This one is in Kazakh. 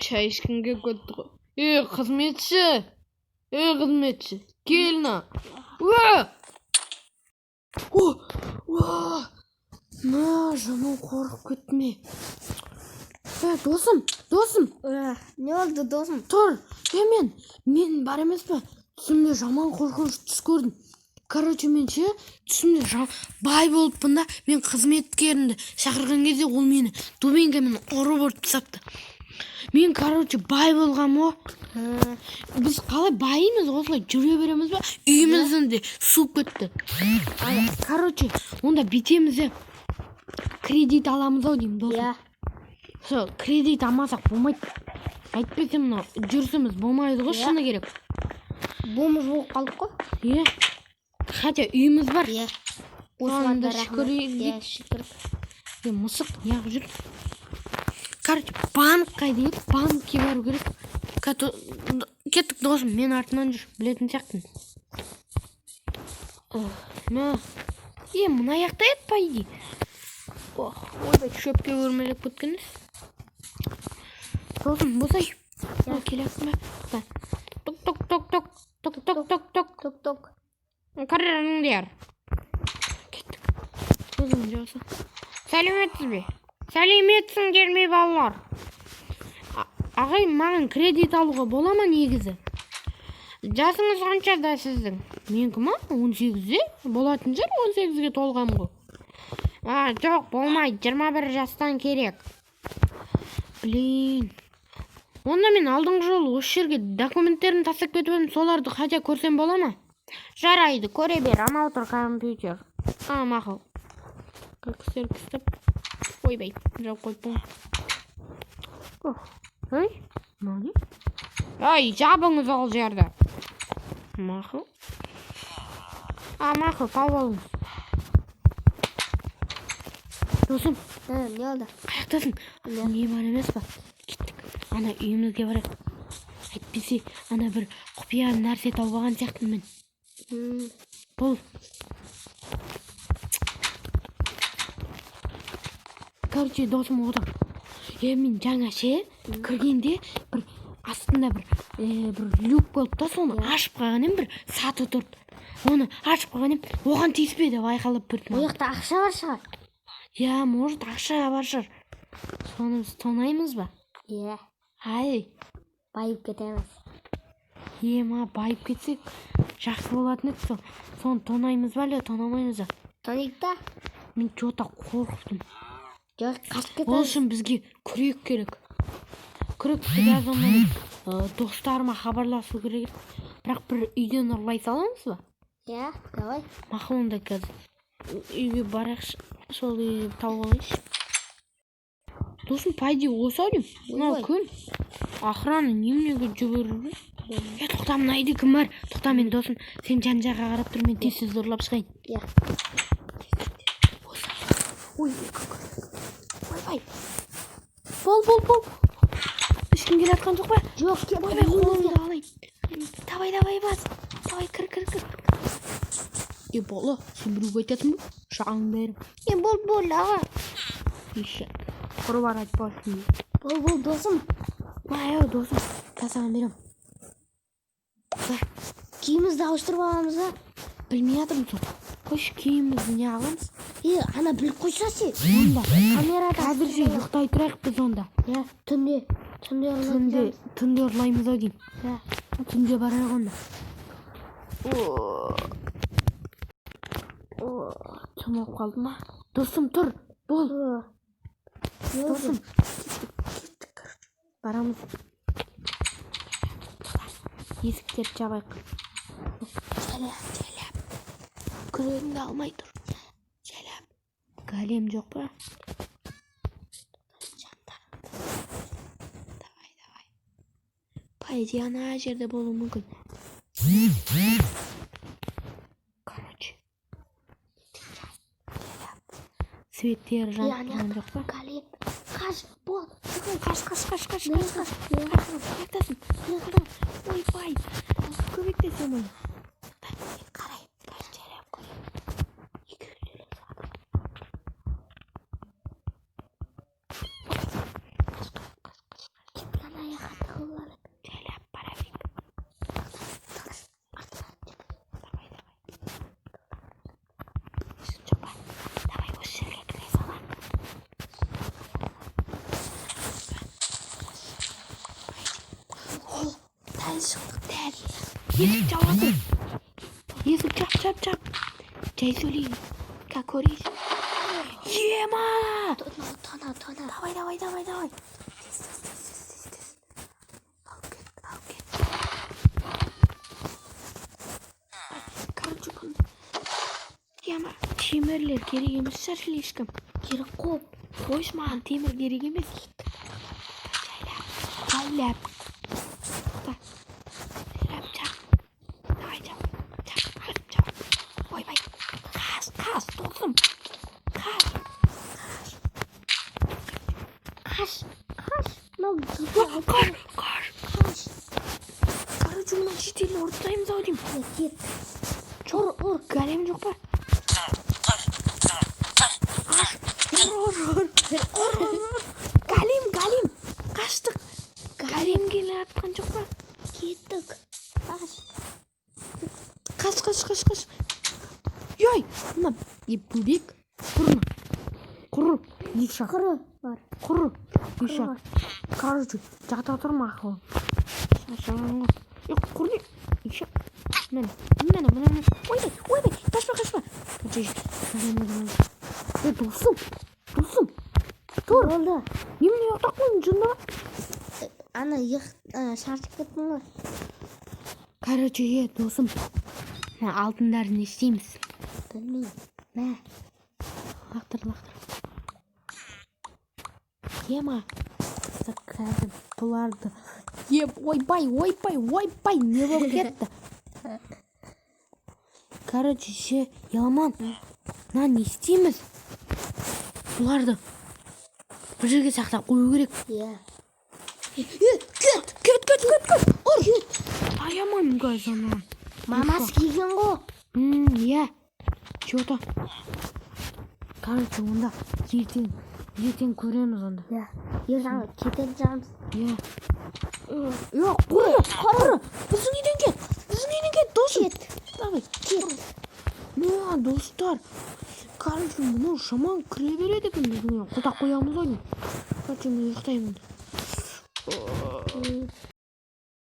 Шай ішкім келіп кетті ғой. Ей, қызметші! Ей, қызметші, кел мына. Уа! О! Уа! Мә, жаман қорқып кеттім е. Е, досым, досым, Не болды, досым? Тұр. Е, мен бар емес пе? Түсімде жаман қорқынышты түс көрдім. Короче, мен ше, түсімде бай болыппын да, мен қызметкерімді шақырған кезде ол мені дубинкамен ұрып ұрып тастапты. Мен, короче, бай болғанмын ғой. Біз қалай байымыз, осылай жүре береміз ба? Үйіміздің де суып кетті. Короче, онда бүйтеміз де, кредит аламыз ау деймін, досым. Иә. Сол кредит алмасақ болмайды. Әйтпесе мынау жүрісіміз болмайды ғой, Иә. шыны керек. Бомж болып қалдық қой. Иә. Хотя үйіміз бар. Иә. Соған да Осыған да шүкір рахмет. дейік. Иә, шүкір. Е, мысық неғып жүр? Короче, банк қайда еді? Банкке бару керек. Кеттік, досым, мен артынан жүр, білетін сияқтымын. Мә. Е, мына жақта еді, по идее. Ох, ойбай, шөпке өрмелеп кеткен. Досым, босай. О, келесің бе? Тоқ, тоқ, тоқ, тоқ, тоқ, тоқ, тоқ, тоқ. Ток ток. Кіріңдер. Кеттік. Өзің жауса. Сәлеметсіз бе? Сәлеметсіңдер ме, балалар? Ағай, маған кредит алуға бола ма негізі? Жасыңыз қаншада сіздің? Менікі ма? 18-де? Болатын шығар, 18-ге толғам ғой. А, жоқ, болмайды, 21 жастан керек. Блин. Онда мен алдыңғы жолы осы жерге документтерімді тастап кетіп едім, соларды хотя көрсем бола ма? Жарайды, көре бер, анау тұр компьютер. А, мақұл. Кіргізіп. Ойбай, жауып қойыппын ғой. Ой, мынау не? Ай, жабыңыз ол жерді. Мақұл. А, мақұл, сау болыңыз. Досым, Не болды? қаяқтасың? Не бар емес па? Кеттік. Ана үйімізге барайық. Әйтпесе, ана бір құпия нәрсе тауып алған сияқтымын мен. Бол. Короче, досым отыр. Е, мен жаңа ше, кіргенде бір астында бір люк болып та, соны ашып қалған едім, бір саты тұрды. Оны ашып қалған едім, оған тиіспе деп айқайлап берді Ол маған. жақта ақша бар шығар. Иә, может, ақша бар шығар. Соны біз тонаймыз ба? Иә. Ай, Байып кетеміз. ема, байып кетсек жақсы болатын еді сол. Соны тонаймыз ба, әлде тонамаймыз ба? Тонайық та. Мен чё-то қорқып. Жоқ, қашып Ол кетеміз. үшін бізге күрек керек. Күрек біраз онан достарыма хабарласу керек еді. Бірақ бір үйден ұрлай саламыз ба? Иә, давай. Мақұл, онда қазір үйге барайықшы, сол үйді тауып алайыншы. Досым, по идее, осы ау деймін. Мынау Ойбай. кім? Охрана неменеге жүгіріп жүр? Е, тоқта, мына үйде кім бар? Тоқта, мен, досым, сен жан жаққа қарап тұр, мен тез тез ұрлап шығайын. Иә. Ой, ойбай. Бол, бол, бол. Ешкім келе жатқан жоқ па? Жоқ, кел. Ойбай, қолымды алайын. Давай, давай, бас. Давай, кір, кір, кір. Е, бала, сен біреуге айтасың ба? Жағың бәрі. Е, бол, бол, аға. Ешек. Құры бар айтпасын. Бол, бол, досым. Ай, досым, қазір саған беремін. Киімімізді ауыстырып аламыз ба? Білмей жатырмын сол. Қойшы, киімімізді не аламыз? Е, ана біліп қойса ше. Онда. Камерада. Қазірше ұйықтай тұрайық біз онда. Иә, түнде. Түнде ұрлайтын Түнде, шығармыз. түнде ұрлаймыз ау деймін. Иә. Түнде барайық онда. Түн болып қалды ма? Досым, тұр. Бол. Не болды? Досым, кеттік, кеттік, короче. Барамыз. Есіктерді жабайық. Жайлап, жайлап. Күрегіңді алмай тұр. Жайлап. Голем жоқ па? Давай, давай. По идее, ана жерде болуы мүмкін. Короче. Светтері Е, жанып ана тұрған жоқ па? Голем. Қаш, бол. Қаш, қаш, қаш, қаш, Мына қаш, қаш. жаққа. Қаяқтасың? Ойбай. Көмектесем оны. Қарай, қазір жайлап көрейін. Екеуі сөйлесіп жатыр. Қаш, қаш, қаш, қаш, қаш. Ана жақта. Есік жабылды. Есік жап, жап, жап. Жай сөйлеймін. Как көрейін. Ема! Тона, тона, тона. Давай, давай, давай, давай. Тез, тез, тез, тез, тез, тез. Алып кет, алып кет. Короче, бұны. Ема, темірлер керек емес шығар слишком. Керек қой. Қойшы, маған темір керек емес. Жайлап, жайлап. Тоқта. Жайлап, жап. Давай, жап. Жап, жап, жап. Ойбай. Қаш, қаш, досым. Қаш. Қаш, қаш. Мынау Қаш, қаш. Қаш. Короче, мына шетелді ұрып тастаймыз ау деймін. Кет. Ұр, ұр, голем жоқ па? Аш, ұр, ұр, ұр. Ұр, ұр, ұр. Голем, голем. Қаштық. Голем келе жатқан жоқ па? Кеттік. Қаш. Қаш, қаш, қаш, қаш. Йой, мына е, бөбек. Құр, құр, ешак. Құры бар. Құр, ешак. Короче, жата тұр мақұл. Шаршаған ғой. Е, құр не? Ешак. Міне, міне, міне, міне. Ойбай, ойбай, қашпа, қашпа. Короче, голем, голем. Е, досым, досым. Тұр. Болды. Немене, ұйықтап қойдың, жынды ма? Ана шаршап кеттің ғой. Короче, е, досым. Мына алтындарды не істейміз? Білмеймін. Мә. Лақтыр, лақтыр. Ема. Қазір бұларды. Еп, ойбай, ойбай, ойбай, не болып кетті? Короче, ше, Еламан, мына не істейміз? Бұларды бір жерге сақтап қою керек. Иә. Кет, кет, кет, кет, кет, ұр. Аямаймын қазір ананы. Мамасы келген ғой. Иә. Че-то. Короче, онда ертең, ертең көреміз онда. Иә. Ертең кететін шығармыз. Иә. Иә, құры, құры. Біздің үйден кет. Біздің үйден кет, досым. Кет. Давай. Кет. Мә, достар. Короче, мынау жаман кіре береді екен біздің үйге. Құлтап қоямыз ғой деймін. Короче, мен ұйықтаймын.